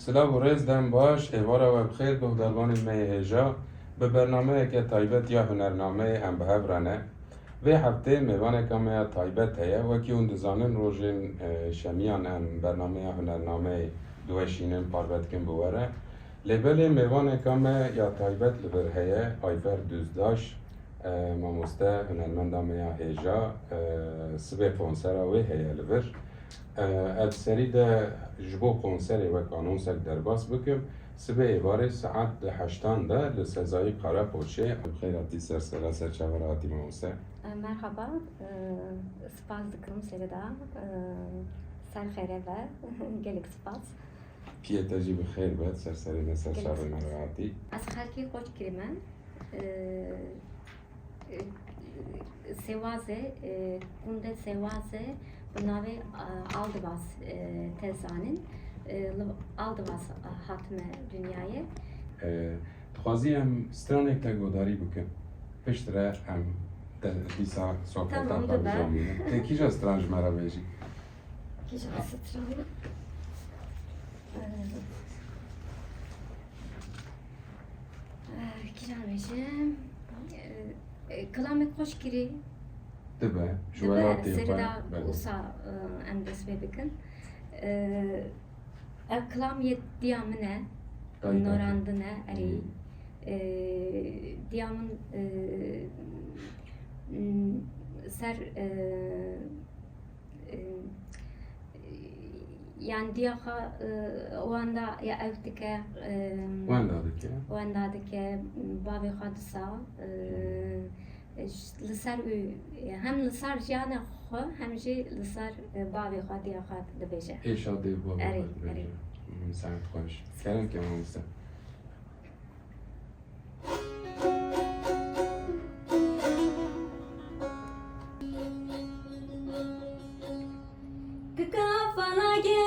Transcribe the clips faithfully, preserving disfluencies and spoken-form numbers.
Silav û rêz, dem baş, êvara we bi xêr, guhdarvanên me yê hêja. Bi bernameyeke taybet ya hunernameyê em bi hev re ne. Vê heftê mêvaneka me ya taybet heye. Wekî hûn dizanin, rojên, e, şemiyan em bernameya hunernameyê diweşînin, parve dikin bi we re. Lê belê mêvaneka me ya taybet li vir heye, Ayfer Duzdaş, e, mamoste, hunermenda me ya hêja, e, sibê konsera wê heye li vir. E, ez serî de ji bo konserê wek anonsek derbas bikim. Sibê êvarê saet di heştan de li Sezayî Karakoçê. Bi xêr hatî ser sera, ser çava re hatî mamoste. E, merhaba, e, spas dikim serî de, e, ser xêrê ve, gelek spas. Piyê te jî bi xêr be, ser serê me, ser çavê me re hatî. Ez xelkê Qoçgirî me. E, e, Sêwazê, e, gundê Sêwazê bi navê, e, Aldivaz, e, tê zanîn. E, li Aldivaz, e, hatime dinyayê. E, dixwazî em stranek te godarî bikin. Piştre em te dîsa sohbeta Tamam, xwe dibe. bijomînin. Te kîja stran ji me re bêjî? Kîjan stran? Eh, eh, kîjan bêjim? Eh, eh, kilamê Qoçgirî Dibe, ji dibe, welatê serî xwe, de belê. Wisa, eh, em dest pê bikin. Eh, ev kilam yê diya min e, Dayîka te. norandine, erê. Hmm. Eh, diya min, eh, m, ser, eh, Em, yan diya xwe, e, wenda ya ew dike, em, Wenda dike. wenda dike, bavê xwe disa, e, ş-, li ser wî, hem li ser jiyana xwe, hem jî li ser, e, bavê xwe, diya xwe dibêje. Êşa dê û bavê Erê, xwe dibêje. erê. Hmm, saet xweş. Kerem ke mamoste. Kika falagê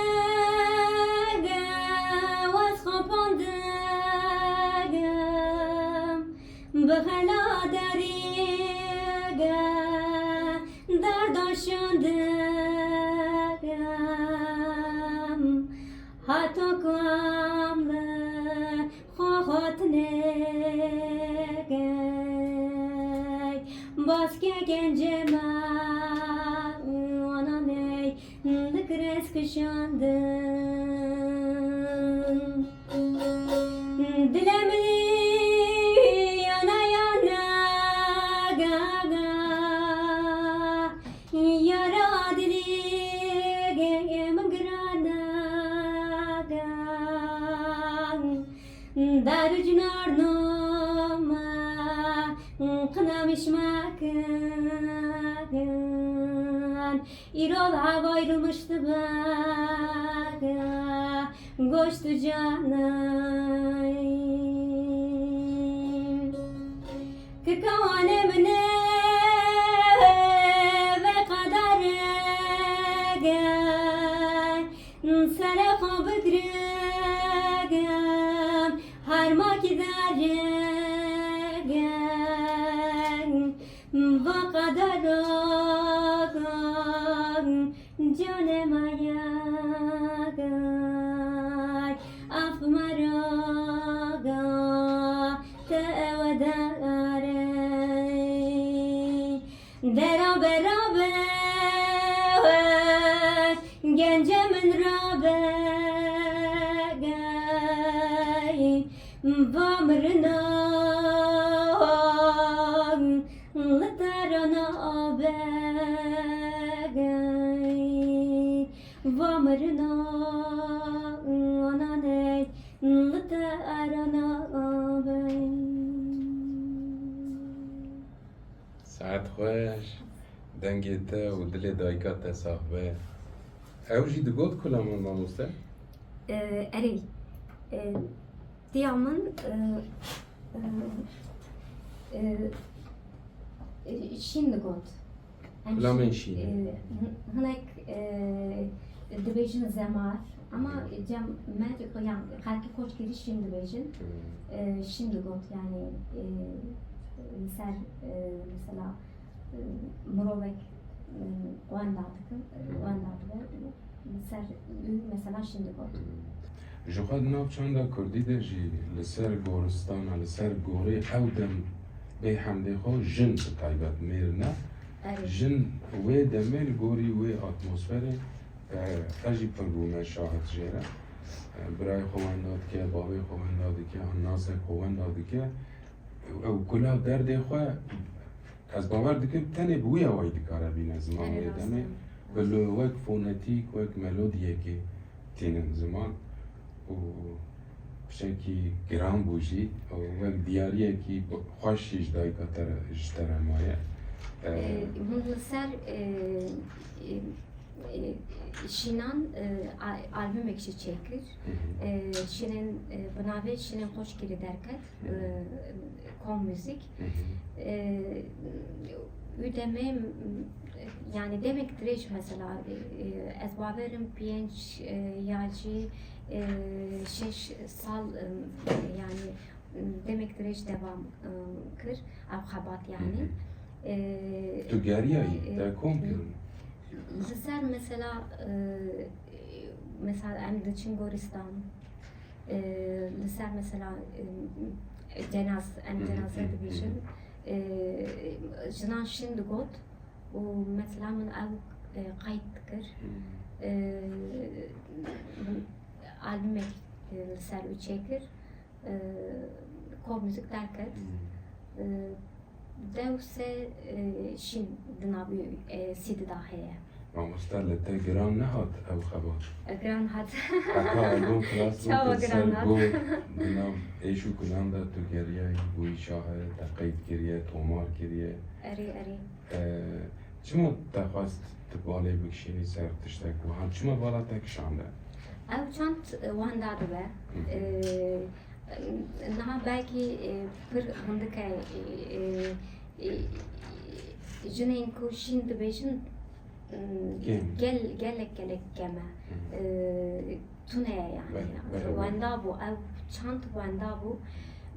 wez xapandegem, bi xela derîge derda şandegem. Hato ku em li xwe hatinê key, baskê gencê me wana ney li kirêz kişandin. Dilê min yana yana ga ga. Yara dilê min girana gan. Dar cinar noma qina mişmakin. Îro hava ayrılmıştı bak. Goştu canay. Kikawane mine ve kadar gel, sere xwe bigirgem, her ma ki dergem, va kadar gel. Canê me ya gay, af me ra ga, te ewe dare. Dera be rabe, gencê min rabe gay, va mirina. Li te rana abegey, va mirina ananey, li te rana abey. Saet xweş, dengê te û dilê dayika te sax be. Ew jî digot kulaman, mamoste? Ee, erê. Ee, Diya min, e, e, e, e, şîn digot. Em Kulamên şîn, şîn. e, hin-, hinek, e, dibêjin zemar, ama Hı. cem me, yan, xelkê Koçgirî şîn dibêjin. Hı. E, şîn digot, yani, e, ser, e, mesela, e, mirovek, e, wenda dikin, Hı. wenda dibe, ser wî mesela şîn digot. Hı. Ji xwe di nav çanda kurdî de jî li ser goristana, li ser gorê ew dem bê hemdê xwe jin bi taybet mêr ne. Erê. Jin wê demê li gorî wê atmosferê, e, ez jî pir bûme şahid jê re. E, birayê xwe wenda dike, bavê xwe wenda dike, nasek xwe wenda dike. Ew kula derdê xwe, ez bawer dikim, tenê bi wî awayî dikare bîne ziman. Erê, wê rast demê e. Bi lo-, wek fonetîk, wek melodiyekê tînin ziman û piçekî giran bû jî û wek diyariyekî bi-, xweş jî ji dayika te re, ji te re maye. Ee, Ee, hûn li ser, e, e, e, şînan, e, a-, albûmek jî çêkir. Hı hı. E, şînên, e, bi navê Şînên Xoşkirî derket, Hı hı. e, Kom Müzik. Hı hı. E, û demê, m-, yani demek dirêj mesela, e, e, ez bawerim pênc, e, ya jî, e, şeş sal, e, yani, m, demek dirêj devam, e, kir ev xebat yani. Hı hı. E, Tu geriyayî, e, te kom e, kirin? Li ser mesela, e, mesela em diçin goristan, e, li ser mesela, e, cenaz-, em Hı hı, cenaze hı hı, dibêjin. hı hı. E, jinan şîn digot û mesela min ew, e, qeyd dikir. Hı. E, albûmek, e, li ser wî çêkir. E, Kom Müzik derket. Hı. E, dew sê, e, şîn di navî, e, C D da heye. Mamoste, li te giran nehat ew xebat? E, giran hat. Heta albûm xilas bû, Çawa tu li ser giran hat? Got, di nav êş û kulan de tu geriyayî, bûyî şahe, te qeyd kiriye, tomar kiriye. Erê, erê. E, çima te xwest tu balê bikişînî ser tiştek wiha? Çima bala te kişande? Ew çand, e, wenda dibe. Hı hı. E, Niha belkî, e, pir hindik e, e, e, e, jinên ku şîn dibêjin, m, Kêm. gel-, gelek, gelek kem e. Hı. E, tune ye yani. Belê, belê, belê. Wenda bû, ew çand wenda bû.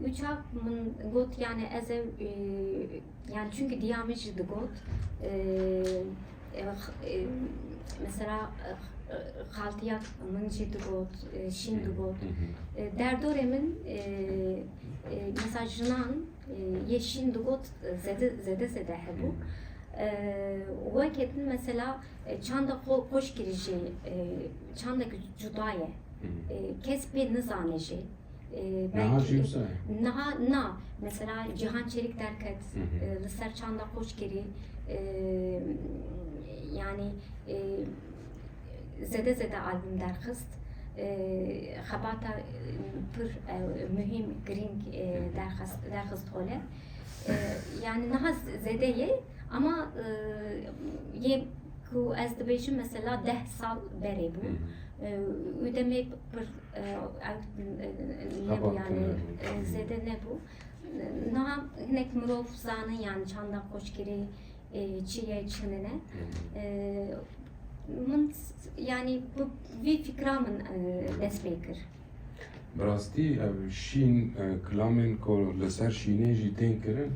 Û çax min got yani ez ew, e, Yani çünkü diya min jî digot, e, e, x-, e, mesela, e, x-, e, xaltiya min jî digot, e, şîn Hı hı, digot. hı hı. E, derdorê min, e, e, mesela jinan, e, yê şîn digot, e, zede, zede, zede hebû. Hı hı. E, weke din mesela, e, çanda xo-, Xoşkirî jî, e, çandek cuda ye. Hı hı. E, kes pê nizane jî. E, Niha belkî, jî wisa ye? Niha na, mesela Cîhan Çelîk derket, Hı hı. e, li ser çanda Xoşkirî, e, yani, e, zede zede albûm derxist. E, xebata, e, pir, e, muhîm, girîng, e, Hı hı. derxist, derxist hole. E, yani niha z-, zede ye, ama, e, yê ku ez dibêjim mesela deh sal berê bû. Hı hı. E, û demê pir, e, ew, e, nebû Xebat yani, tune bû. e, zêde nebû. Niha hinek mirov zanin yani çanda Xoşkirî, e, çi ye, çi nine. Hı hı. E, min s-, yani bi vî fikra min, e, dest pê kir. Bi rastî ev şîn, e, kilamên ku li ser şînê jî tên kirin,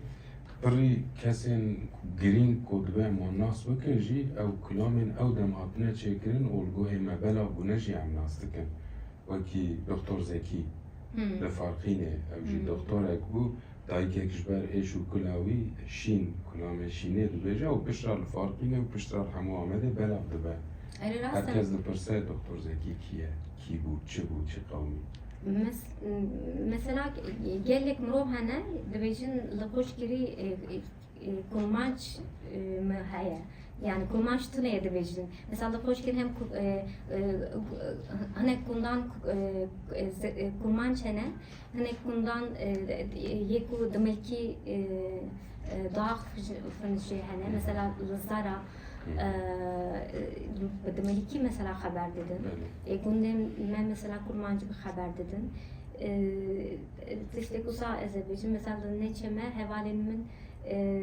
pirî kesên girîng ku divê em wan nas bikin jî, ew kilamên ew dem hatine çêkirin û li guhê me belav bûne jî em nas dikin. Wekî Doktor Zekî Hmm. li Farqînê, ew jî Hmm. doktorek bû, dayikek ji ber êş û kula wî şîn, kilamê şînê dibêje û piştre li Farqînê û piştre li hemû Amedê belav dibe. Erê, rast e. Her kes dipirse, Doktor Zekî kî ye? Kî bû? Çi bû? Çi qewmî? Mes-, mesela gelek mirov hene, dibêjin li Xoşkirî, e, e, e, kurmanc, e, me heye. Yani kurmanc tune ye dibêjin. Mesela li Xoşkirî hem ku-, e, e, hinek gundan ku-, e, e, ze-, e, kurmanc hene, hinek gundan, e, e, yê ku dimilkî, e, e, dax fin jê hene. Hı. Mesela li Zara, Hı. e, e, bi dimilkî mesela xeber didin. Belê. E, gundê me mesela kurmancî bi xeber didin. E, e, tiştek wisa ez ê bêjim, mesela li Neçe me hevalên min, e,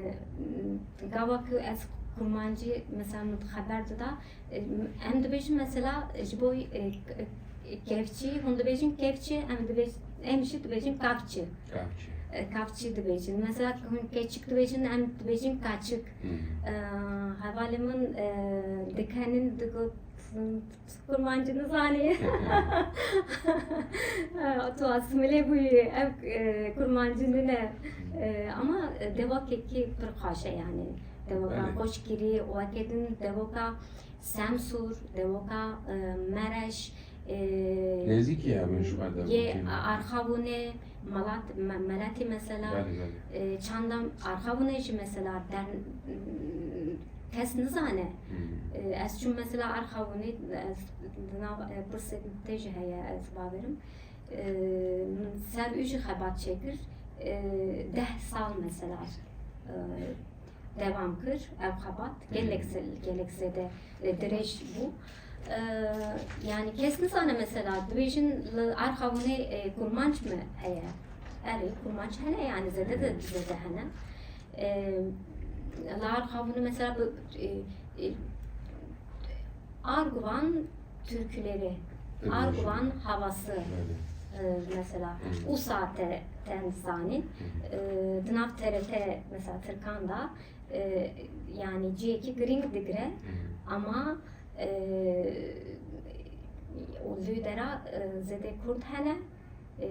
gava ku ez kurmancî mesela min xeber dida, e, em dibêjin mesela ji bo, e, k-, e, kevçî, hûn dibêjin kevçî, em dibêj-, em jî dibêjin kavçî. Kavçî. E, kavçî dibêjin. Mesela hûn keçik dibêjin, em dibêjin kaçik. Hmm. E, hevalê min, e, dikenin digot, Kurmancî nizanî. Tu asimîle bûyî, ev, e, kurmancî nîne. E, ama devokekî pir xweş e yanî. Devoka Belê. Qoçgirî, weke din devoka Semsûr, devoka, e, Mereş, e, Nêzîkî ye min ji xwe de yê bûkî. Arxavûnê, Malat-, Me-, Meletî mesela, Belê, belê. E, çanda Arxavûnê jî mesela dern-, kes nizane. Hmm. E, ez çûm mesela Arxavûnê, ez di nav, e, pirsê tê jî heye, ez bawerim. E, min ser wî jî xebat çêkir. E, deh sal mesela, e, devam kir ev xebat. Gelek Hmm. zel-, gelek zêde, e, dirêj bû. E, yanî kes nizane mesela, dibêjin li Arxavûnê, e, kurmanc mi heye? Erê, kurmanc hene yanî, zêde de Hmm. zêde hene. E, li Arxavûnê mesela bi, e, e, Arguvan türküleri, Türküleri. Arguvan havası, Belê. E, mesela, Hı. Usa te, ten zanî, Hı hı. E, di nav T R T mesela Tirkan da, e, yanî cihekî girîng digire, Hı hı. Ama, e, û lûdera, e, zêde Kurd hene, e,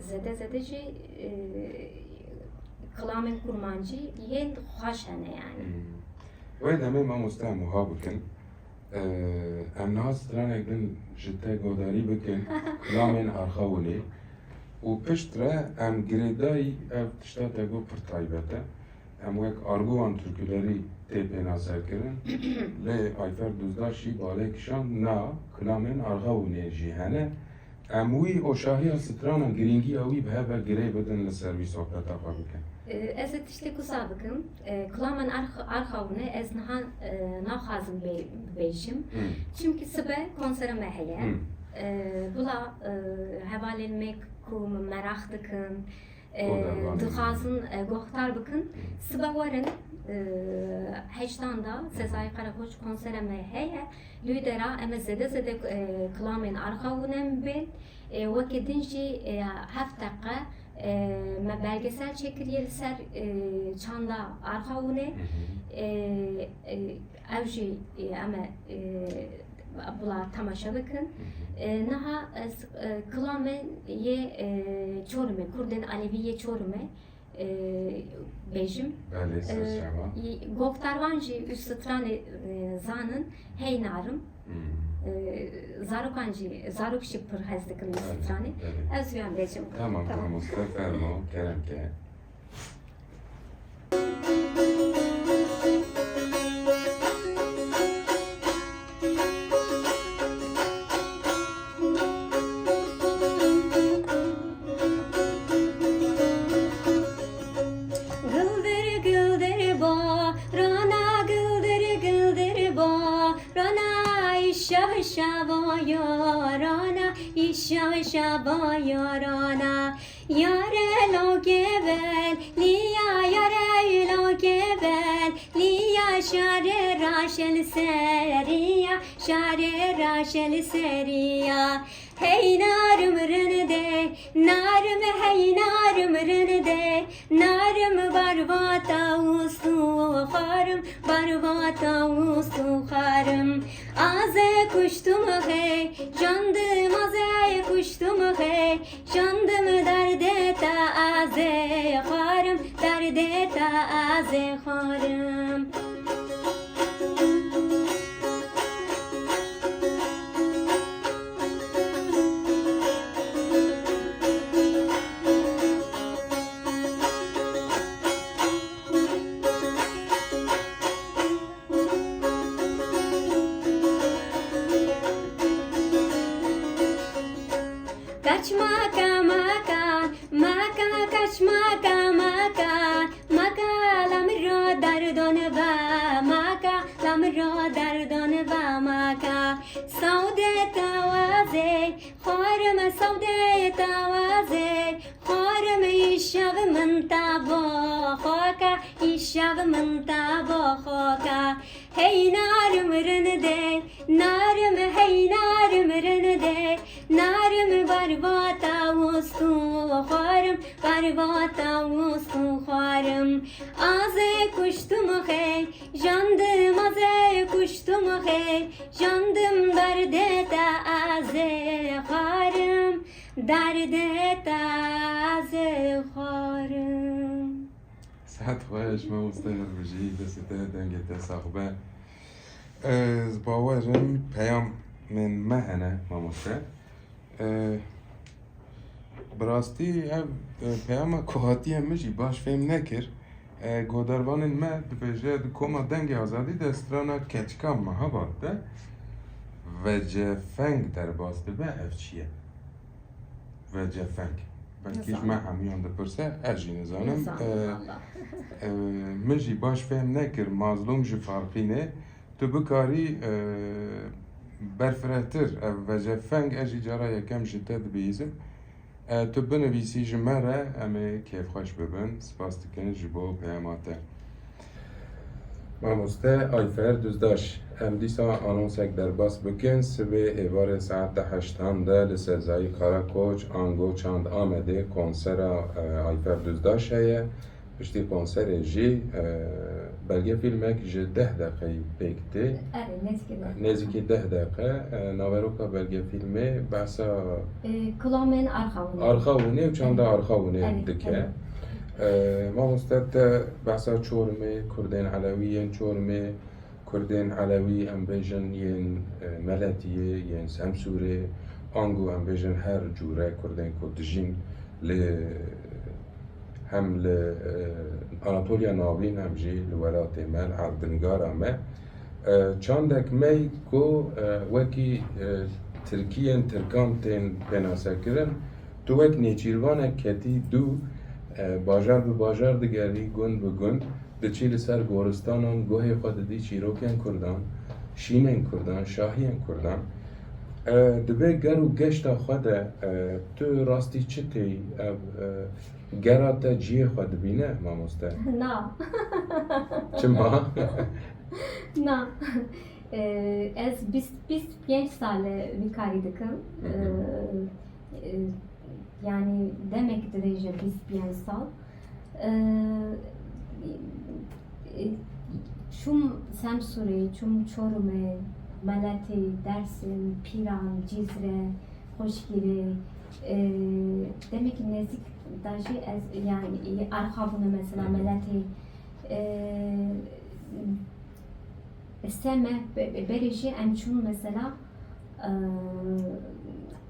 zêde zêde jî, e, kilamên kurmancî yên xweş hene yanî. Hmm. Wê demê mamoste em wiha bikin. E, em niha stranek din ji te godarî bikin, kilamên Arxawûnê. Û piştre em girêdayî ev tişta te got pir taybet e. Em wek Arguvan Türküleri tê pênasekirin, lê Ayfer Duzdaş jî balê kişand na kilamên Arxawûnê jî hene. Em wî oşahiya strana girîngiya wî bi hev ve girê bidin li ser wî sohbeta xwe bikin. E, ez ê tiştek wisa bikim. E, kilamên Arx-, Arxawûnê ez niha, e, naxwazim bê-, bêjim. Hmm. Çimkî sibe konsera me heye. Hmm. E, bila, e, hevalên me ku min meraq dikin, e, Godarvanê. Dixwazin, e, guhdar bikin. Hmm. Sibe werin, e, heştan da Sezai Karakoç konsera me heye. Lûdera em ê zêde zêde, e, kilamên Arxawûnê bên. E, weke din jî, e, heft deqe, e, me belgesel çêkiriye li ser, e, çanda Arxawûnê. Hı hı. E, e, ew jî, e, em ê, e, bila temaşe bikin. Hı hı. E, niha ez, e, kilamên yê, e, Çorumê, Kurdên Alevî yê Çorumê, e, bêjim. Belê, e, ser çava. Guhdarvan jî û stranê, e, zanin, hey narim. Hmm. E, zarokan jî, zarok jî pir hez dikin Belê, stranê. Belê. Ez wiyan bêjim. Tamam, Tamam. Mamoste, fermo, kerem ke. Gildir gildir ba, rana gildir gildir ba, rana işa şava ya, rana işa şava ya, rana. Yare lo kevel, liya yare lo kevel, liya şare raşel seriya, şare raşel seriya. Hey narim rinde, narim hey narim rinde, narim barvata ustu xarim, barvata ustu xarim. Aze kuştum hey, jandim aze kuştum hey, Jandim derdê te ez ê xwarim, derdê te ez ê xwarim. Kaç maka, maka, maka, kaç maka, maka, maka, la min ro derdon ve, maka, la min ro derdon ve, maka. Sawdê tawazê, xwarim sawdê tawazê, xwarim îşev min tabo xwaka, îşev min tabo xwaka. Hey narim rindê, narim hey narim rindê, narim barvata wistû Xwarim, bervata wist û xwarim. Azê kuştum xey, jandim, azê kuştum xey, jandim derdê te azê xwarim, derdê te azê xwarim. Saet xweş, mamoste, her bijî, destê te, dengê te sax be. Ez bawerim peyamên me hene, mamoste. E, bi rastî ev, e, peyama ku hatiye min jî baş fêm nekir. E, godarvanên me dibêje di koma Dengê Azadî de strana keçika me hevat de vecefeng derbas dibe, ev çi ye? Vecefeng. Belkî ji me hemiyan dipirse, ez jî nizanim. Nizanim, e, valla. E, min jî baş fêm nekir, Mazlûm ji Farqînê. Tu bikarî, e, berfirehtir, ev vecefeng, ez jî cara yekem ji te dibihîzim. E, tu binivîsî ji me re, em ê kêfxweş bibin. Spas dikin ji bo peyama te. Mamoste Ayfer Duzdaş, em dîsa anonsek derbas bikin. Sibê êvarê saeta heştan de li Sezayî Karakoç, ango Çand Amedê konsera, e, Ayfer Duzdaş heye. Piştî konserê jî, e, belgefîlmek ji deh deqeyî pêk tê. Erê, nêzîkî deh. Nêzîkî deh deqe, e, naveroka belgefîlmê behsa E, kilamên Arxawûnê. Arxawûnê û çanda Erê. Arxawûnê Erê, dike. Erê. E, mamoste, te behsa Çorumê, Kurdên Elewî yên Çorumê, Kurdên Elewî, em bêjin, yên, e, Meletiyê, yên Semsûrê, ango em bêjin her cûre Kurdên ku dijîn li, hem li, e, Anatoliya Navîn, hem jî li welatê me, li erdnigara me. E, çandek me ku, e, wekî, e, tirkiyên Tirkan tên pênasekirin, tu wek nêçîrvanek ketî dû, e, bajar bi bajar digerî, gund bi gund, diçî li ser goristanan, guhê xwe didî çîrokên Kurdan, şînên Kurdan, şahiyên Kurdan. E, di vê ger û geşta xwe de, e, tu rastî çi têyî? Ev, e, gera te cihê xwe dibîne, mamoste? Na. Çima? Na. E, ez bîst, bîst pênc sal e vî karî dikim. Hı hı. E, e, Yanî demek dirêj e, bîst pênc sal. Ee, e, çûm Semsûrê, çûm Çorumê, Meletê, Dersim, Pîran, Cizre, Xoşgîrê. Ee, demekî nêzîk da jî ez, yanî, Arxavûnê mesela, Hı hı. Meletê. Ee, Seme, be-, be-, berê jî em çûn mesela, e,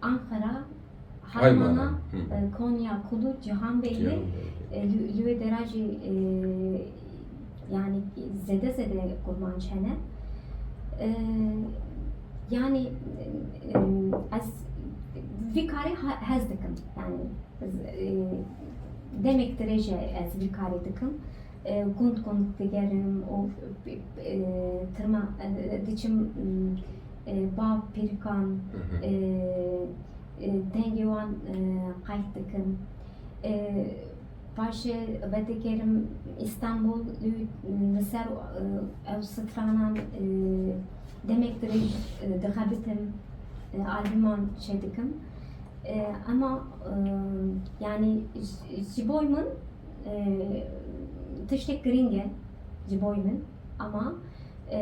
Ankara, Haymana, Haymana, hı. E, Konya, Kulu, Cihanbeyli, Cihanbeyli. E, li, li wê dera jî, e, yanî zêde zêde kurmanc hene. E, yanî, e, ez vî karê ha-, hez dikim. Yanî, e, demek dirêj e ez vî karê dikim. E, gund gund digerim û, e, tirma, e, diçim, e, ba pîrikan, Hı hı. e, e, dengê wan, e, qayt dikim. E, paşê vedigerim Îstanbul, li, li ser, e, ew stranan, e, demek dirêj, e, dixebitim, e, albûman çêdikim. E, ema, e, yanî ji, ji bo min, e, tiştek girîng e ji bo min. Ema, e,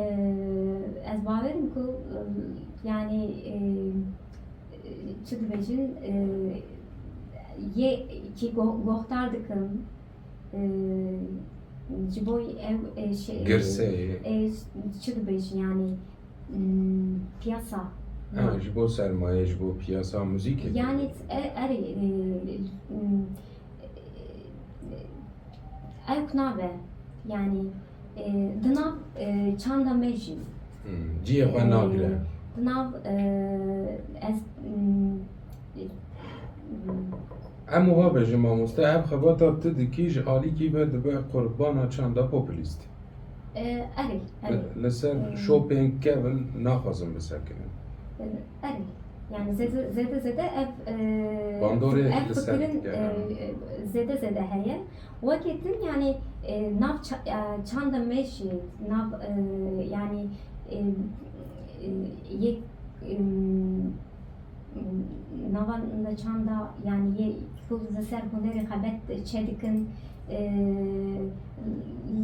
ez bawer im ku, e, yanî, e, çi dibêjin, e, yê kî go-, gohdar dikim, e, ji bo ev, e, şey, Girseyê. E, çi dibêjin, yanî, Hmm, piyasa. Ha, ji bo sermaye, ji bo piyasa muzîkê. Yanî, e, erê, e, hmm, e, ewk nabe. Yanî, e, di nav, e, çanda me jî. Hmm, cihê xwe E, nagire. Di nav, e, ez, hmm, e, hmm. Em wiha bêjin, mamoste, ev xebata tu dikî ji alîkî ve dibe qurbana çanda populîst. E, erê, erê. Li, li ser E, şopên kevin naxwazin bisekinin. E, erê. Yanî zêde, zêde, zêde ev, e, Bandorê ev li ser fikirin, dike, e, ha. E, zêde, zêde heye. Wekî din, yanî, e, nav ça-, e, çanda me jî, nav, e, yanî, e, e, yek, e, Nava li çanda, yanî yê ku li ser hunerê xebet çêdikin, e,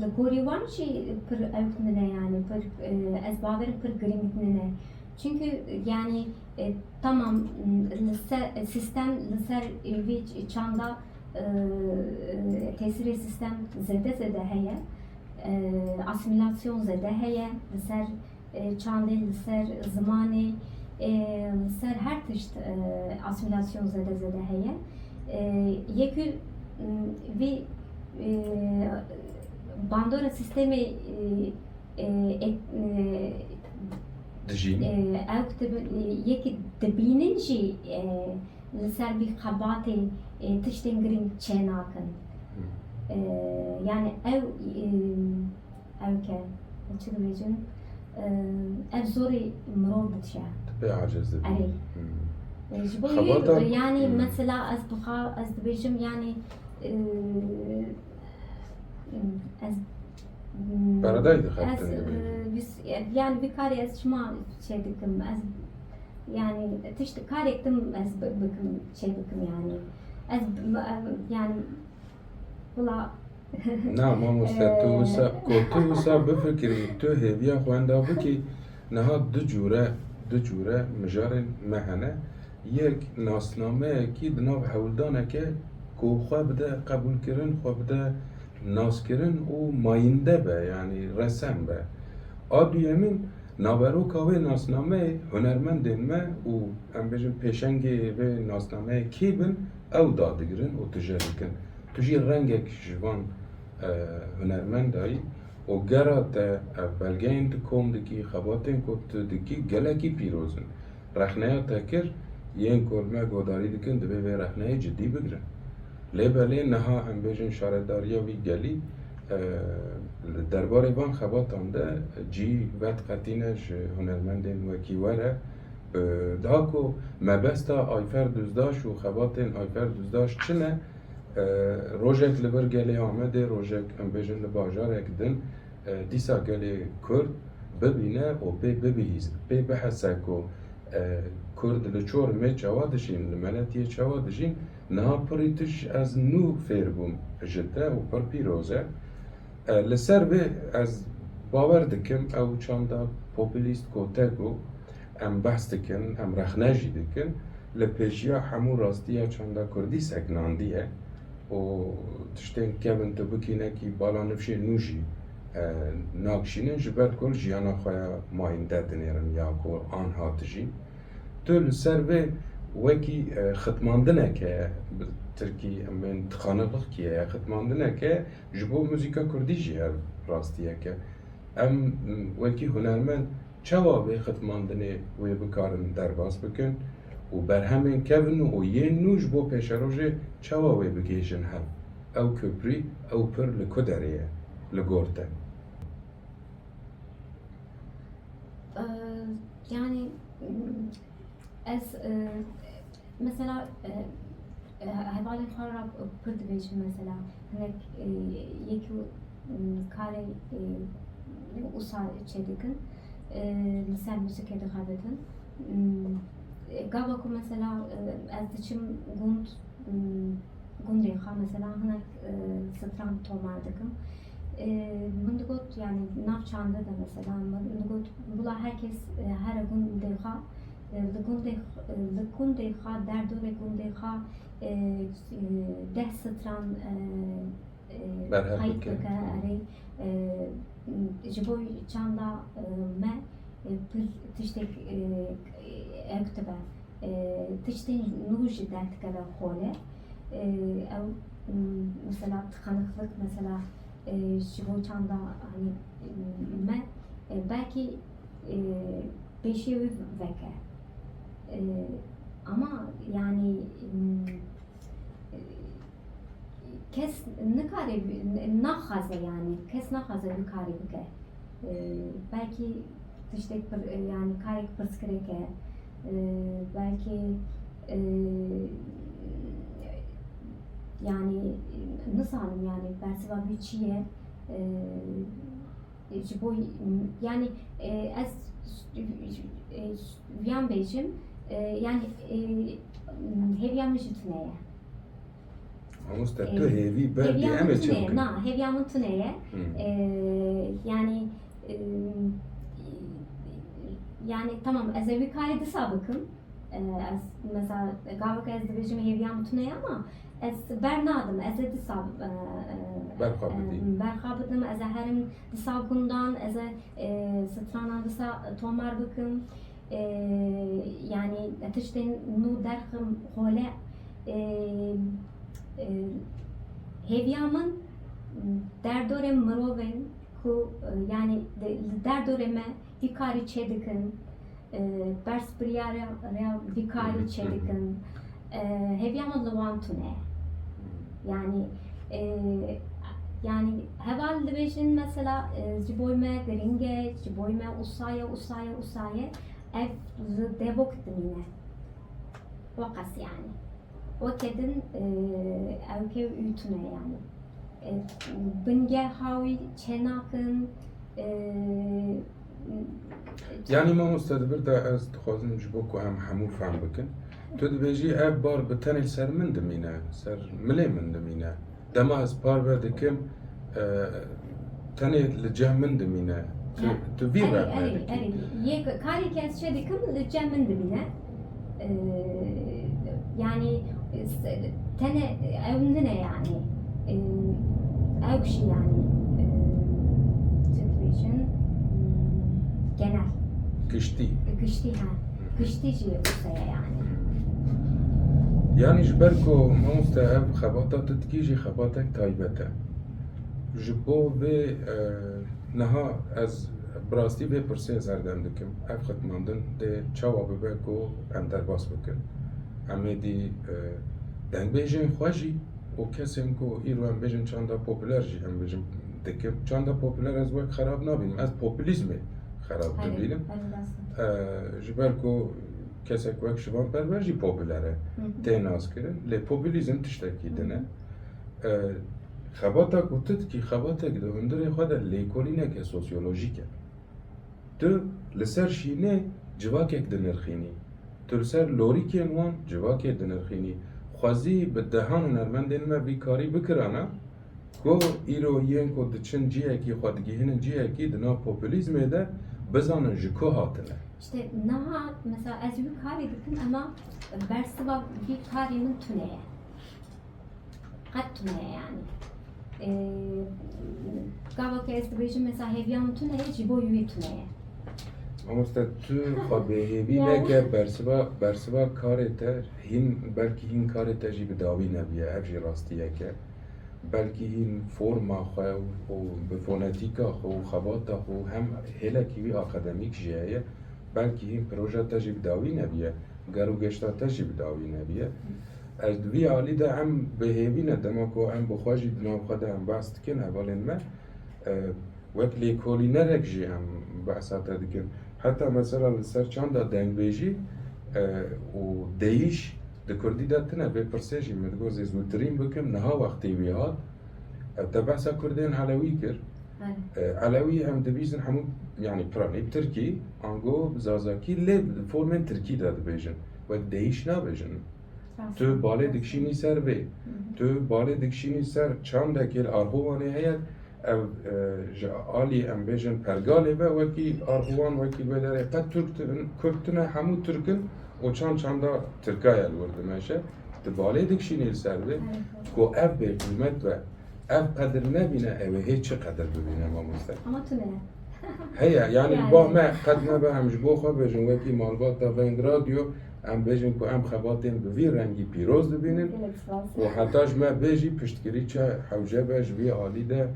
li gorî wan jî pir ewk nine, yanî pir, e, ez bawerim pir girîng nine. Çunkî, yanî, e, tamam, li ser, sîstem li ser vî çanda, e, e, tesîrê sîstem zêde zêde heye. E, asîmîlasyon zêde heye li ser e, çandê, li ser zimanê, e, li ser her tişt, e, asîmîlasyon zêde zêde heye. E, yekî, m, vî, e, bandora sîstemê, e, e, e, e, Dijîn. e, ew kitêb, e, yekî dibînin jî, e, li ser vî xebatê, e, tiştên girîng çênakin. E, yani ew, e, ew ke, çi dibêjin, e, ev zorê mirov didişe. Tu pê aciz dibî. Erê. Hmm. E, ji bo Xebata- wî, yani Hmm. mesela ez bixa-, ez dibêjim yani, e, ez, Beredayî ez, dixebitî. e, biz, e, yani vî karê ez çima çê dikim, ez yani tişt karek din ez bi-, bikim, çê bikim yani. Ez bi-, em, yani wila Na mamoste, tu wisa, ku tu wisa bifikirî, tu hêviya xwe wenda bikî, niha du cûre, du cûre mijarên me hene. Yek nasnameyekî di nav hewldaneke ku xwe bide qebûlkirin, xwe bide naskirin û mayînde be, yanî resem be. A duyemîn, naveroka wê nasnameyê hunermendên me û em bêjin pêşengê vê nasnameyê kî bin, ew dadigirin û tije dikin. Tu jî rengek ji van, e, hunermendayî û gera te ev belgeyên tu kom dikî, xebatên ku tu dikî gelekî pîroz in. Rexneya te kir, yên ku li me guhdarî dikin, divê vê rexneyê cidî bigrin. Lê belê niha em bêjin şaredariya vî gelî, e, li derbarê van xebatan de cî vediqetîne ji hunermendên wekî we re. E, daha ku mebesta Ayfer Duzdaş û xebatên Ayfer Duzdaş çi ne, e, rojek li vir gelê Amedê, rojek em bêjin li bajarek din, e, dîsa gelê Kurd bibîne û pê bibihîz-, pê bihese ku, e, Kurd li çor mê çawa dijîn, li meletiyê çawa dijîn, niha pirî tij ez nû fêr bûm ji te û pir pîroz e. E, li ser vê ez bawer dikim ew çanda populîst ku te got, em behs dikin, em rexne jî dikin, li pêşiya hemû rastiya çanda kurdî sekinandiye û tiştên kevin tu bikî nekî bala nifşê nû jî, e, nakişînin, ji ber ku jiyana xwe ya mayînde dinêrin ya ku anha dijîn. Tu li ser vê wekî, e, xitmandineke, bi tirkî em bên tıkanıklık kiye, xitmandineke ji bo muzîka kurdî jî ev rastiyeke. Em, m, wekî hunermend çawa vê xitmandinê wê bikarin derbas bikin û berhemên kevin û yên nû ji bo pêşerojê çawa wê bigihêjin hev? Ew köprü, ew pir li ku derê ye, li gor te? E, yani, m, ez, e, mesela, e, e, hevalên xwe re pir dibêjim mesela, hinek, e, yekî, m, karê, e, wisa çêdikin, e, li ser muzîkê dixebitin. M, e, gava ku mesela, e, ez diçim gund, m, gundê xwe mesela hinek, e, stran tomar dikim. E, min digot, yani nav çandê de mesela, min digot, bila herkes, e, here gundê xwe, e, li gundê, e, li gundê xwe, derdorê gundê xwe, e, e, deh stran, e, e, Berhev qeyd bike. bike, erê, e, ji bo çanda, e, me, e, pir tiştek, e, ew dibe. E, tiştên nû jî derdikeve xole. E, ew, m, mesela tıkanıklık, mesela, e, ji bo çanda, hani, m, me, e, belkî, e, pêşiyê wî veke. E, ama, yani, m, kes nikare, naxwaze yani, kes naxwaze vî karî bike. E, belkî tiştek pir, yani karek pirsgirêk e, e, belkî, e, yani nizanim yani bersiva wî çi ye, e, ji bo, yani, e, ez, e, viyan bêjim, E, yani e, hêviya min jî tune ye. Mamoste, tu hêvî berdî, em ê çi bikin? Na, hêviya min tune ye. E, yani e, yani tamam, ez ê wî karî disa bikim. E, ez mesela gaveke ez dibêjim hêviya min tune ye ama ez bernadim, ez ê disa e, e, berxwe bidî. Berxwe bidim, ez ê herim disa gundan, ez ê e, stranan disa tomar bikim. E, yani tiştên nû derxim hole e, e, hêviya min derdorê mirovên ku e, yani li derdorê me vî karî çêdikin, e, berspirsî rêya vî karî çêdikin. E, hêviya min li wan tune. Yani e, yani heval dibêjin mesela e, ji bo me giring e, ji bo me usaye, usaye, usaye, ev li devok dimîne. Weqas yani. Weke din e, ew kê û tune yani. E, bingeha wî çênakin, e, Yanî mamoste, di vir de ez dixwazim ji bo ku em hemû fehm bikin. Tu dibêjî ev bar bi tenê li ser min dimîne, ser milê min dimîne. Dema ez parve dikim, e, tenê li cem min dimîne. Tu, tu vî rewê dikî. Yek karî ke ez çê dikim li cem min dimîne. E, yani e, tenê ew nine yani. E, ew kişî yani. E, çi dibêjin? Genel. Giştî. Giştî, ha. Giştî jî wisa ye yani. Yani ji ber ku mamoste ev xebata tu dikî jî xebatek taybet e. Ji bo vê e, niha ez bi rastî vê pirsê ez herdem dikim. Ev xitmandin dê çawa bibe ku em derbas bikin? Em ê dî e, dengbêjên xwe jî û kesên ku îro em bêjin çanda populer jî em bêjin dikim. Çanda populer ez wek xerab nabînim. Ez populîzmê xerab dibînim. E, ji ber ku kesek wek Şivan Perwer jî populer e. Tê naskirin. Lê populîzm tiştekî din e. E, xebata ku tu dikî, xebatek di hundirê xwe de lêkolîneke sosyolojîk e. Tu li ser şînê civakek dinirxînî. Tu li ser lorîkên wan civakê dinirxînî. Xwezî bi dehan hunermendên me vî karî bikirana, ku îro yên ku diçin ciyekî, xwe digihînin ciyekî, di nav populîzmê de bizanin ji ku hatine. İşte niha mesela ez wî karî dikim, ema bersiva vî karî min tune ye. Qet tune ye yani. Ee, gava ke ez dibêjim mesela hêviya min tune ye, ji bo wî tune ye. Mamoste, tu xwe bêhêvî neke, bersiva, bersiva karê te hîn, belkî hîn karê te jî bi dawî nebiye, ev jî rastiyek e. Belkî hîn forma xwe û bi fonetîka xwe û xebata xwe û hem hêlekî wî akademîk jî heye, belkî hîn proja te jî bi dawî nebiye, ger û geşta te jî bi dawî nebiye. Ez di vî alî de em bi hêvî ne, dema ku em bi xwe jî di nav xwe de em behs dikin, hevalên me, e, wek lêkolînerek jî em behsa te dikin. Heta mesela li ser çanda dengbêjî, e, û deyîş di kurdî de tine, vê pirsê jî min digot ez zûtirîn bikim, niha wextê wî hat. E, te behsa kurdên elewî kir. E, elewî em dibîzin hemû, yanî piranî bi tirkî, ango bi zazakî, lê di formên tirkî de dibêjin. Wek deyîş nabêjin. Tu balê dikişînî ser vê. Tu balê dikişînî ser çandekê li Arxûwanê heye, ev, e, ji alî em bêjin pergalê ve wekî Arxûwan, wekî Bêlerê qet Tirk tune, Kurd tune, hemû Tirk in û çand çanda Tirka ye li wir dimeşe. Tu balê dikişînî li ser vê ku ev bêqîmet ve ev qedir nebîne, ew ê hê çi qedir bibîne mamoste? Ama tune ye. Heye, yanî ba me qet nebe em ji bo xwe bêjin, wekî malbata Veng Radio, em bêjin ku em xebatên bi vî rengî pîroz dibînin û heta ji me bê jî piştgirî çi hewce be ji vî alî de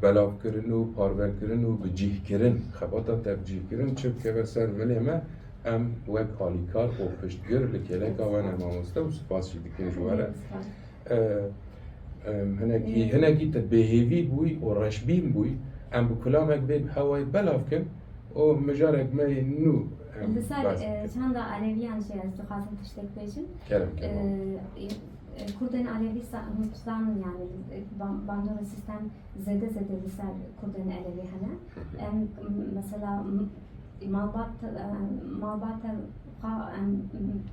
belavkirin û parvekirin û bicîhkirin, xebata te bicîhkirin çi bikeve ser milê me, em wek alîkar û piştgir li kêleka we ne mamoste û spas jî dikin ji we re. E, em, hinekî, hinekî te bêhêvî bûyî û reşbîn bûyî, em bi kulamek bê bi hewayê belav kin û mijarek me yê nû em behs bikin. Li ser, e, çanda Aleviyan jî ez dixwazim tiştek bêjim. Kerem ke. E, e, Kurdên Alevî sa-, zanin yani, e, ban-, bandora sîstem zêde zêde li ser Kurdên Alevî hene. Em, m-, mesela, m-, malbat, e, malbata Ka em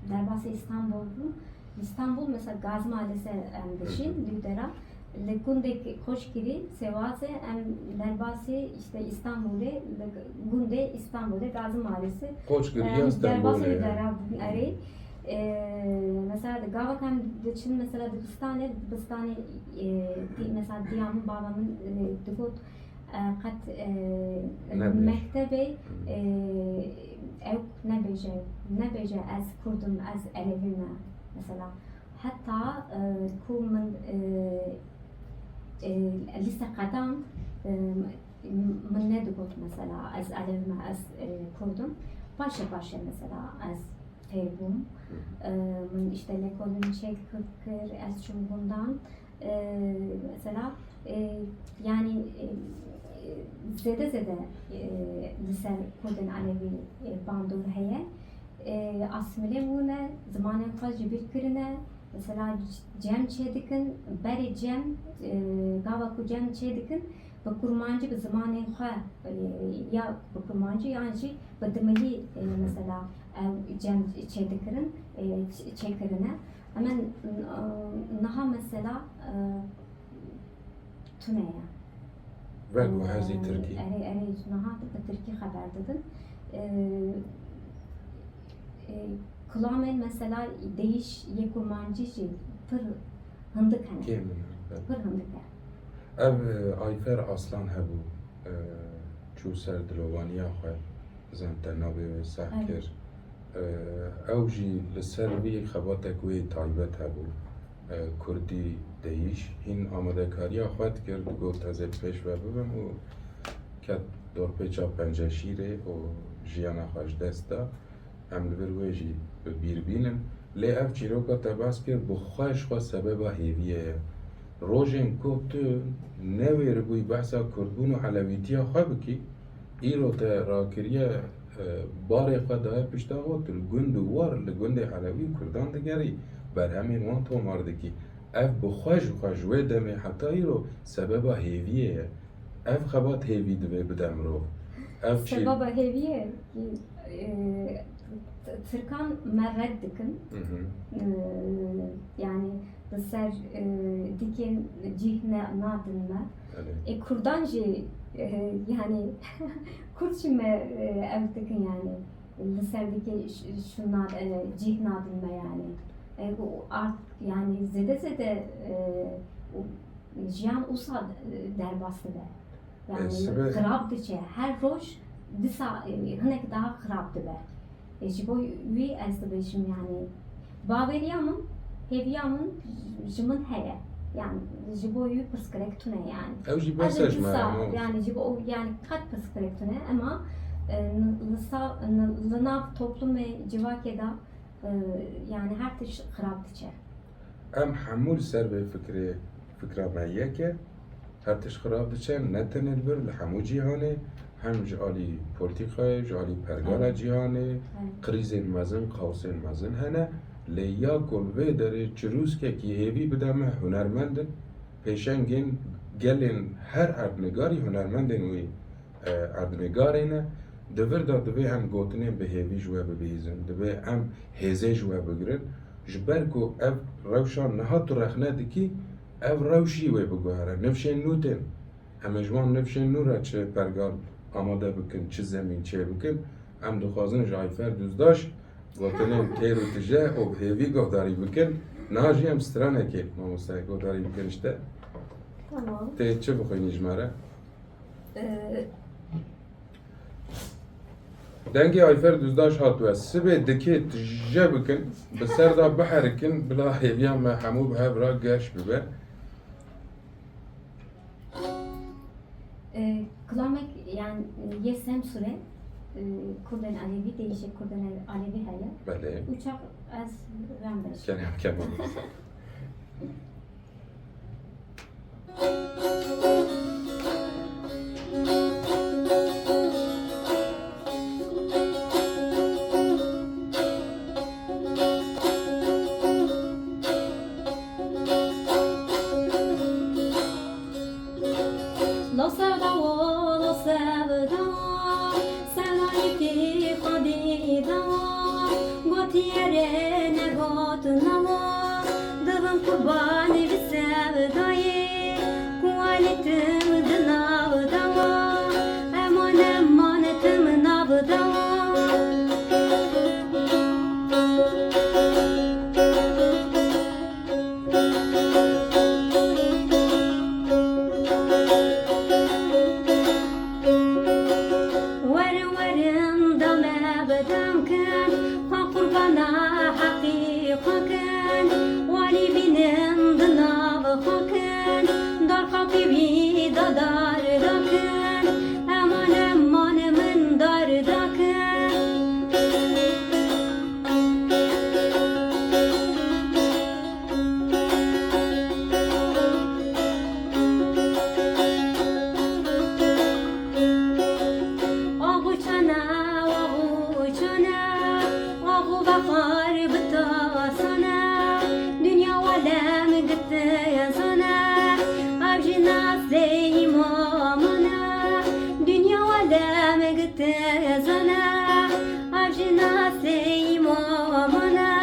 derbasî Îstanbul bû. Îstanbul mesela Gazi Mahallesi em diçin, Hı hı. Lüdera. Li gundek Koçgirî, Sêwazê, em derbasî işte Îstanbulê, li gundê Îstanbulê, Gazi Mahallesi. Koçgirî ya Em derbasî Stenbolê. Lüdera bûn, erê. E, mesela gavak em diçin mesela dibistanê, dibistanê, e, di-, mesela diya min, bava min, e, digot, e, qet, e, Nebêj. Mektebê, Hmm. e, ew nebêje, nebêje ez Kurd im, ez Elewî me, mesela. Heta, e, ku min, e, e, lîse qedand, e, min nedigot, mesela, ez Elewî me, ez, e, Kurd im. Paşe paşe, mesela, ez fêr bûm. Hı hı. E, min, işte, lêkolîn çêk kir, ez çûm gundan. E, mesela, e, yani, e, zêde zêde, e, li ser Kurdên Elewî, e, bandor heye. E, asîmîle bûne, zimanên xwe ji bîr kirine. Mesela, cem çêdikin, berê cem, e, gava ku cem çêdikin, bi kurmancî, bi zimanê xwe, e, ya bi kurmancî yan jî bi dimilî, e, Hı hı. mesela, ew cem çêdikirin, e, ç-, çêkirine. Hemen, e, niha mesela, e, tune ye. Wek û hezî E, tirkî. Erê, erê, niha bi tirkî xeber didin. E, e, Kulamên mesela deyîş yê kurmancî jî pir hindik hene. Kêm in, evet. Pir hindik e. Ev, e, Ayfer Aslan hebû, e, çû ser dilovaniya xwe, bizan te navê wê seh Evet. kir. E, ew jî li ser vî xebatek wê taybet hebû, e, Kurdî deyîş. Hîn amadekariya xwe dikir, digot, ez ê pêş ve bibim û ket dorpêça penceşîrê û jiyana xwe ji dest da. Em li vir wê jî bi bîr bînin. Lê ev çîroka te behs kir, bi xwe ji xwe sebeba hêviyê ye. Rojên ku tu newêribûyî behsa kurdbûn û elewîtiya xwe bikî, îro te rakiriye, e, barê xwe daye pişta xwe, tu li gund û war li gundê elewî û kurdan digerî, berhemên wan tomar dikî. Ev bi xwe ji xwe ji wê demê heta îro sebeba hêviyê ye. Ev xebat hêvî divê bide mirov. Ev çî- Sebaba hêviyê, e, t-, Tirkan me red dikin. Hı hı. E, yani li ser, e, dikên cih ne, nadin me. Belê. E, Kurdan jî, e, yani Kurd jî me, e, ev dikin yani. Li ser dikê ş-, şuna, e, cih nadin me yani. E, û art, yani zêde zêde, e, û jiyan wisa, e, derbas dibe. Yani E, sibe- xirab diçe. Her roj dîsa, e, hinek daha xirab dibe. E, ji bo wî ez dibêjim yani. Baweriya min, hêviya min ji min heye. Yani ji bo wî pirsgirêk tune yani. Ew jî Ez behsa ji me dîsa, ye, ne olsun. Yani ji bo, yani qet pirsgirêk tune, ema, e, n-, li sa-, n-, li nav toplumê, civakê de, e, yani her tişt xirab diçe. Em hemû li ser vê fikrê, fikra me yek e. Her tişt xirab diçe, ne tenê li vir, li hemû cîhanê, hem ji alî polîtîkayê, ji alî pergala Aynen. cîhanê, Aynen. Krîzên mezin, kaosên mezin hene. Lê ya ku li vê derê çirûskekî hêvî bide me, hunermend in. Pêşengên gelên her erdnigarî hunermendên wî, e, erdnigarê ne. Di vir de divê em gotinên bi hêvî ji we bibihîzin. Divê em hêzê ji we bigirin. Ji ber ku ev rewşa niha tu rexne dikî, ev rewş jî wê biguhere. Nifşên nû tên. Em ê ji wan nifşên nû re çi pergal amade bikin, çi zemîn çê bikin. Em dixwazin ji Ayfer Duzdaş gotinên têr û tije û bi hêvî guhdarî bikin. Niha jî em stranekê, mamoste, guhdarî bikin ji te. Tamam. Tê çi bixwînî ji me re? Ee, Dengê Ayfer Duzdaş hat we. Sibê dikê tije bikin, bi ser de biherikin, bila hêviya me hemû bi hev re geş bibe. E, kilamek, yani, yê Semsûrê, e, Kurdên Elewî, deyîşê Kurdên Elewî heye. Belê. Û çax ez rem veş. Kerem, kerem. La sevda, la sevda, sevdayî xwedî da. Qurbanê bi sevdayê, ku alî tim di nav dawa, eman eman tim nav dawa. Werin werin dame bi dem kin, xwe qurbana heqî xwe kin. Walî bînin di nav xwe kin, dar xapî wî da dar dakin. Eman eman min dar dakin. Ax û çane, ax û çane, ax û vexar bi tasane. Dinya welem gitizane, ev jî neslê îmaman e. Dinya welem gitizane, ev jî neslê îmaman e.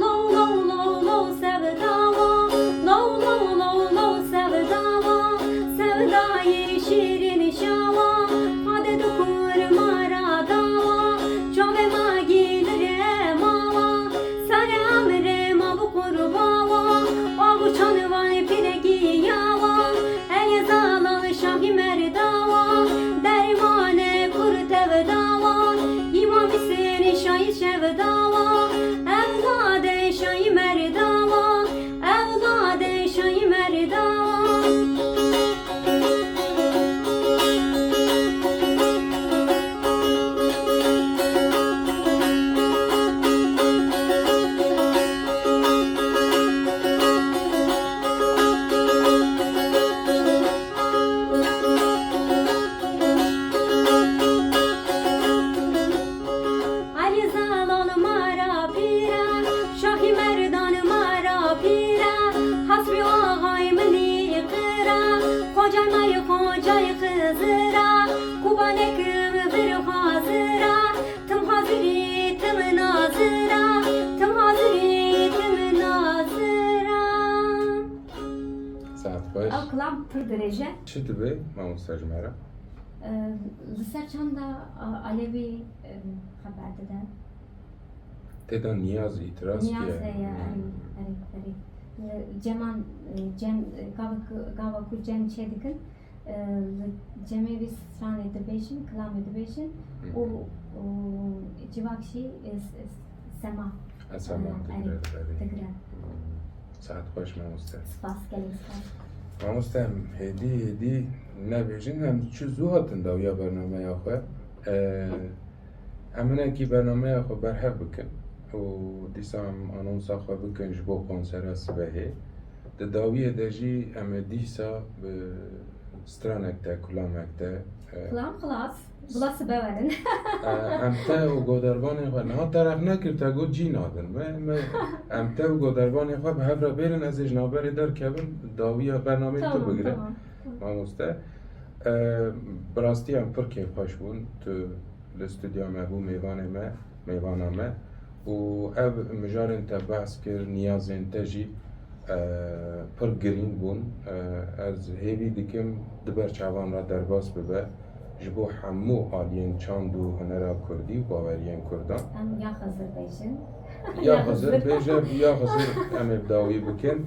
Low, low, low, low, sevdawa. Low, low, low, low, sevdawa. Sevdayê şîrîn şawa. Xwedê du kurma ra dawa. Çavê ma gînirê mawa. Serê emrê ma bi qurbawa. Ax û çanê vay pîrekî yawa. Elê zalal şahî merdawa. Dermanê kur tevdawa. Îmam Hüseyinê şahî şevdawa. Evladê şahî merdawa. Evladê şahî merdawa. Elî Zelal ma ra pîr e, Şahî Merdan ma ra pîr e, Hesbî axayê min î qir e, Xocayê me yê Xocayê Xizir e, Kubanê kim vir hazir e, tim hazirî tim nazir e, tim hazirî tim nazir e. Saet xweş. Ew kilam pir dirêj e. Çi dibe mamoste ji me re? Ehm, li ser çanda, a, Alevî, ehm, xeber dide. Tê de niyaz, îtiraz Niyaz kiye. heye, Hmm. erê, erê, erê. Li ceman, e, cem, e, gava ku, gava ku cem çêdikin, e, li cemê vî stranê dibêjin, kilamê dibêjin Hı hı. û, û civak jî, e, s-, s-, sema, Esema e, digre, erê, erê. digre. Hmm. Saet xweş mamoste. Spas, gelek spas. Mamoste, em hêdî hêdî nebêjin, em çi zû hatin dawiya bernameya xwe. Em hinekî bernameya xwe berhev bikin û dîsa em anonsa xwe bikin ji bo konsera sibehê. Di dawiyê de jî em ê dîsa bi stranek te, kulamek te, e, Kulam xilas. Bila sibe werin. E, em te û godarvanên xwe niha teref nekir, te got cî nadin. Me, me, em te û godarvanên xwe bi hev re bêrin, ez ê ji navberê derkevim, dawiya bernameyê tu Tamam, bigire, tamam, tamam. mamoste. E, bi rastî em pir kêfxweş bûn, tu li stûdyoya me bû, mêvanê me, mêvana me. Û ev mijarên te behs kir, niyazên te jî, e, pir girîng bûn. E, ez hêvî dikim di ber çavan re derbas bibe ji bo hemû aliyên çand û hunera kurdî û baweriyên kurdan. Em ya Xizir bêjin. Ya Ya Xizir Xizir. bêje, ya Xizir em ê bi dawî bikin.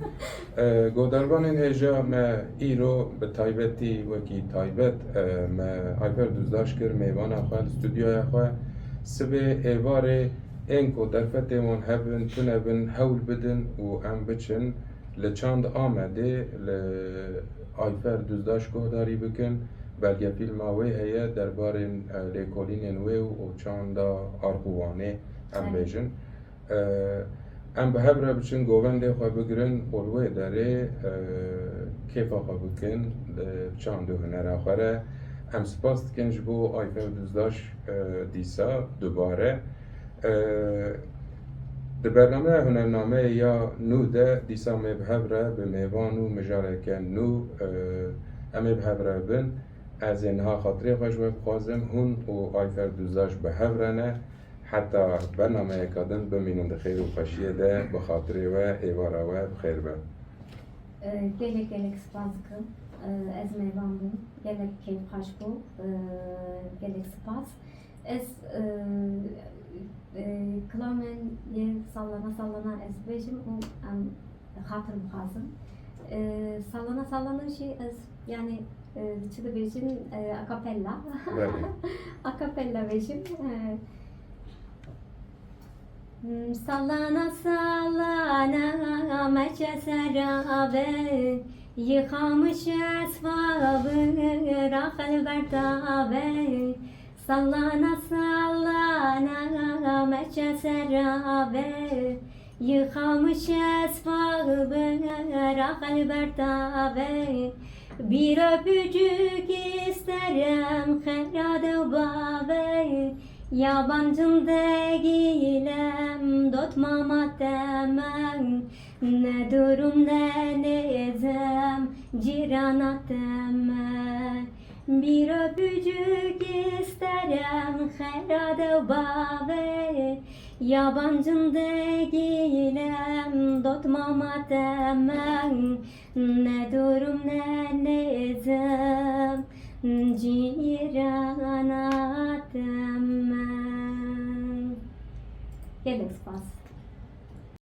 E, godarvanên hêja me îro bi taybetî wekî taybet, e, me Ayfer Duzdaş kir mêvana xwe li stûdyoya xwe. Sibê êvarê ên ku derfetên wan hebin, tune bin, hewl bidin û em biçin li çand Amedê li Ayfer Duzdaş guhdarî bikin. Belgefîlma wê heye derbarên, e, lêkolînên wê û çanda Arxûwanê em Erê. bêjin. E, em bi hev re biçin govendê xwe bigirin û li wê derê, e, kêfa xwe bikin, e, çand û hunera xwe re. Em spas dikin ji bo Ayfer Duzdaş, e, dîsa dubare. E, di bernameya hunernameyê ya nû de dîsa em ê bi hev re bi mêvan û mijareke nû, e, em ê bi hev re bin. Ez ê niha xatirê xwe ji we bixwazim, hûn û Ayfer Duzdaş bi hev re ne. Heta bernameyeka din bimînin di xêr û xweşiyê de, bi xatirê we, êvara we bi xêr be. Gelek gelek spas dikim. Ez mêvan bûm. Gelek kêfxweş bû. Gelek spas. Ez, e, e, kilamên yê sallana sallana ez bêjim û em xatir bixwazim. E, sallana sallana jî ez, yani, e, çi dibêjin, e, a cappella. Belê. A cappella bêjim. E, Sallana sallana meçe serave, yixamiş esvabı raxel berdave. Sallana sallana meçe serave, yixamiş esvabı raxel berdave. Bir öpücük isterim xera de bave. Yabancın değilim, dotma mateme, ne durum ne nizam, cirana teme. Bir öpücük isterim, xera de bave. Yabancın değilim, dotma mateme, ne durum ne nizam, cirana teme. Gelek spas.